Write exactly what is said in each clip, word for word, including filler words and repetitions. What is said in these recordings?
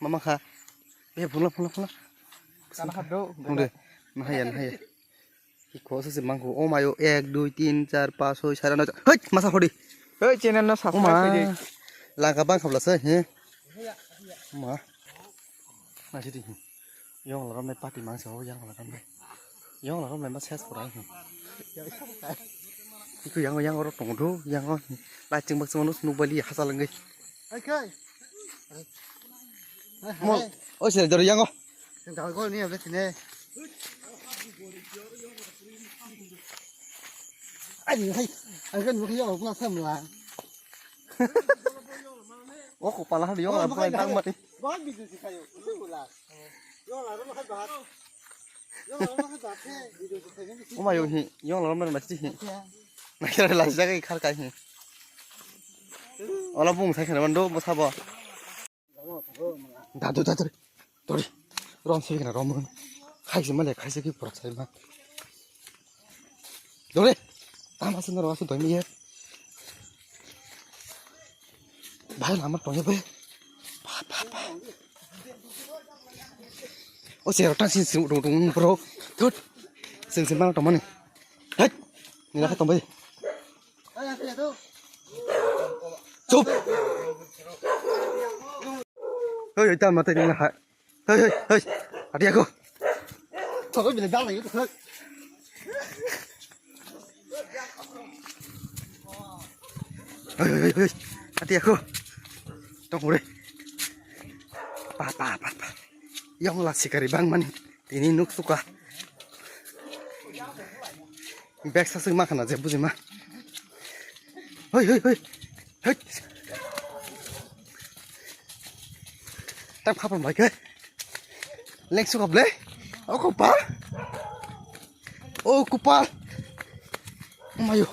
Mama kha. Eh, phunla, phunla, phunla. Kana kha do? Phunde. Nahaya, nahaya. Ki khoso se mangko. O mayo, ek, dui, tin, char, pas, soi, sara, noi. Hoi, masa hodi. Hoi, channel no subscribe Oma. Khaidi. Langka bang khabla se, he. Ma. Nasi di. Yong la romnai pati mangsa ho, yang la romnai. Yong la romnai ma ses kurai. Iku yang, yang oro tong do, yang o. Lai ching bak ching nus nuk bali hasa langgai. Mo, o se jor yang o. Gal gol ni abes ne. Ai, ai, ai, kan mukhi yo, pula samla. O ko pala hal yong la bukan tang mati. Bahar video sih kayo. Itu pula. Yong la rumah bahar. Yong la rumah bahar. Video sih kayo. O mayo hi yong la rumah mati hi. Na kira la jaga khar kai hi. Ola bung sai khana mando mo sabo. Dadu dadu. Dori. Rom sui khana rom. Khai se male khai se ki pura sai ma. Dore. Tama sendo ro asu doi miye. Bhai lama tong ye be. Pa pa pa. O se rotang sin sin rung rung bro. Tut. Sin sin mana tomani. Hei. Ni la tong bai. Chup. Hei hei tama tei ni ha. Hei, hei, hei. Ati aku. Thok bini dal lagi thok. Hei, hei, hei, hei. Ati aku. Tong hure. Pa, pa, pa, pa. Yong la sikari bang mani. Tini nuk suka. Bag sa sing ma khana je buji ma. Hoi, hoi, hoi. Hoi. Tam khapang bai ke. Leng su kap le. O kopal. O kopal. O mayo.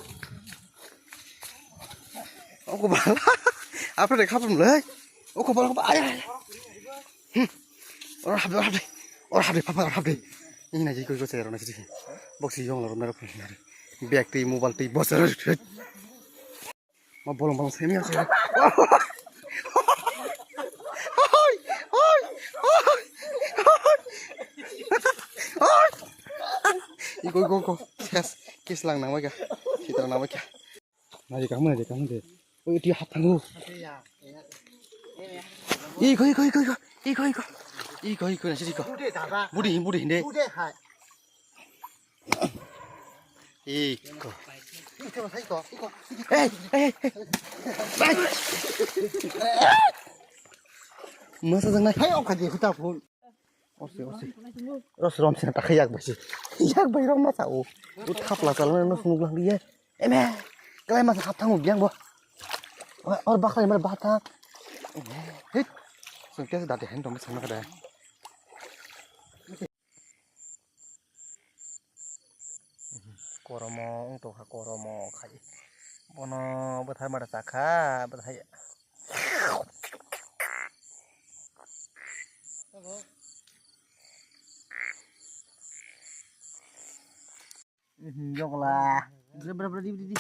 O kopal. Apa de khapang le. O kopal, o kopal. Ay, ay, ay. Hmm. Ora habde, ora habde. Ora habde, papa, ora habde. Ini na jiko jiko cero na sih. Box yong la ro mero pun nari. Bag ti mobile ti bos. Ma bolong bolong semi ase. Oi, oi, oi, oi. Oi. Iko, iko, iko. Kes, kes lang nang waika. Kita nang waika. Nari kamu, nari kamu de. Oi, dia hap tanggu. Iko, iko, iko, iko. Iko, iko. Iko, iko, nasi iko. Budi, budi, hinde. Iko. Ei, ei, ei. Masa jangnai. Hai, ongkha di huta phun. Orsi, orsi. Ros rom sina takha yak bai si. Yak bai rom masa o. Ut khapla chalna no sunguk lang ye. Eme. Kalai masa hap thangu biang bo. Or bakhlai mar baha thang. Hit. Sungke dati hen dom sana kada. Koromo wng tongkha, koromo khai. Bono bwthar mara chakha, bwthai. Yokla. Bra, bra, bra, di, di, di.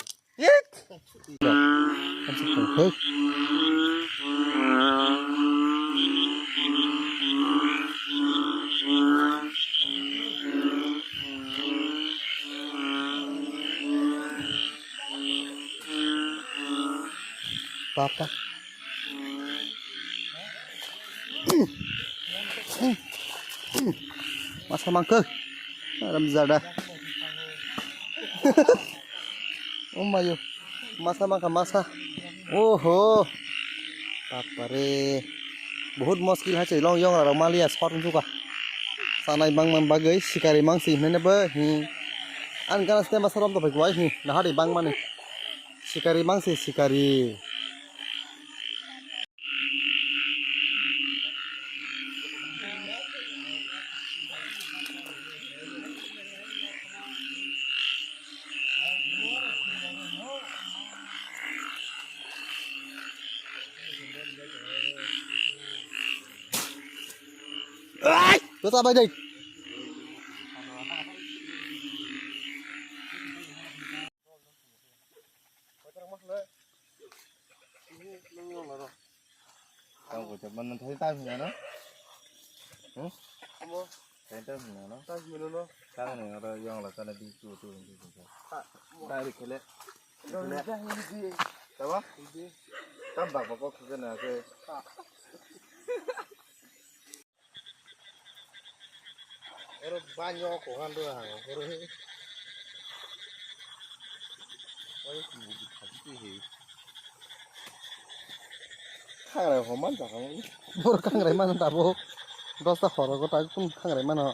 Papa. Masa mangkuk. Aram jada. Oh mayo. Masa mangkha masa. Oho. Bapare. Bahut muskil hai se long yong rok maliya sot wngsuka. Sanai bangma bagwi sikari mangsi hinwi bo hi. Ang gana site masa rom to bai kwai hi. Nahari bangmani. Sikari mangsi sikari. Ai, kota bai dai. Tang ko chapman nan thai tang hina no? Hmm? Amo. Thai tang hina no? Tang hina no? Tang hina ro yong la kana di tu tu tu tu. Tang di khele. Khele. Tang di. Taba? Di. Tam bak bak ko khele na ke. Oro banyo ko han do ha. Oro he. Oi ki bu ki thaji ki he. Khangrai homan ta khang. Bor khangrai man ta bo. Dosta horo go ta kun khangrai mano.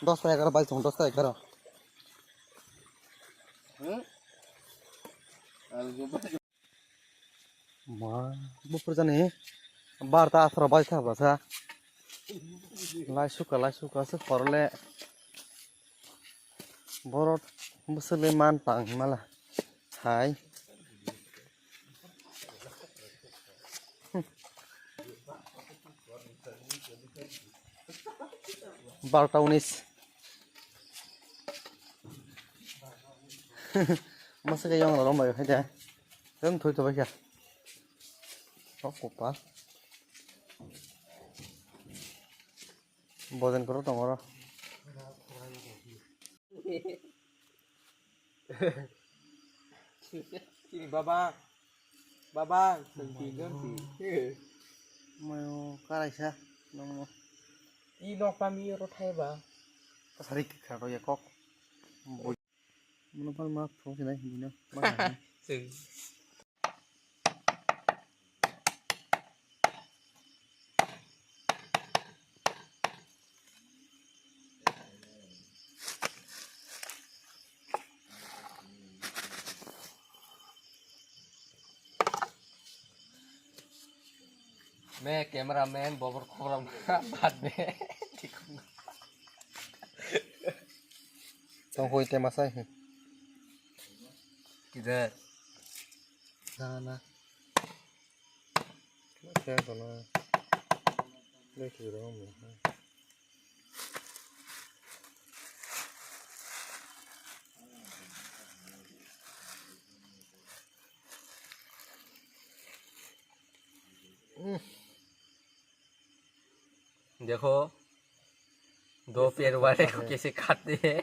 Dosta egaro bai song dosta egaro. Hmm? Al go. Ma, bufur jani barta asra bai kha basa. Lai suka, lai suka se horle. Borot bwswk le man tang mala. Hai. Barta unis. Masa ke yang lorong bai hai de. Tem thoi to bai kha. Oh, kopa. Boden koro tong oro. Baba, baba, senti ganti. Mayo karaisa, nongno. I nok pami oro thai ba. Sari kha ya kok. Mono phan ma thong sinai, bino. Sing. Me cameraman bobor khobram bad me. Tong hoi te masai. Kida. Na na. Kaya kono. Kaya kira mo. देखो, दो पैर वाले को कैसे खाते हैं।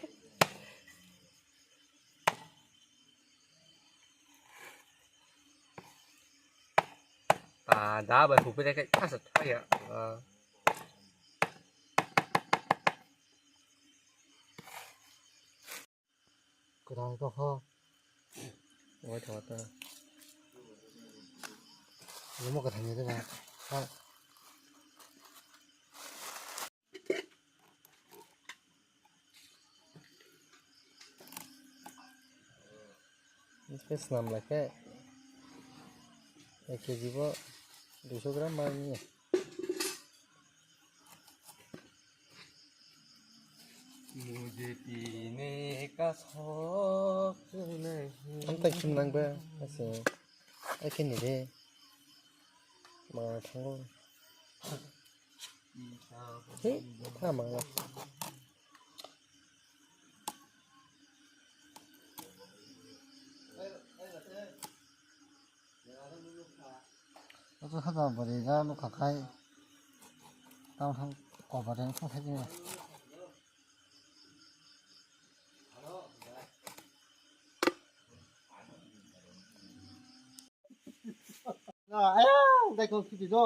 Ah, da bai hupire kai asa thaya. Kwrang tokha. Oi tho ta. Omo kwthang ya de ba. Ha. Tei swnam lai khe ek kg bo duiso gram manwi ya. Mujhe peene ka shauq nahi. Amtwi khim nang ba, ase. Ai khe ni de. Ma thango. He, tha ma. Ito sa ta bari ga no kakai. Tao thang ko bari ang sa sa ni. Ayo, dai ko kiti do.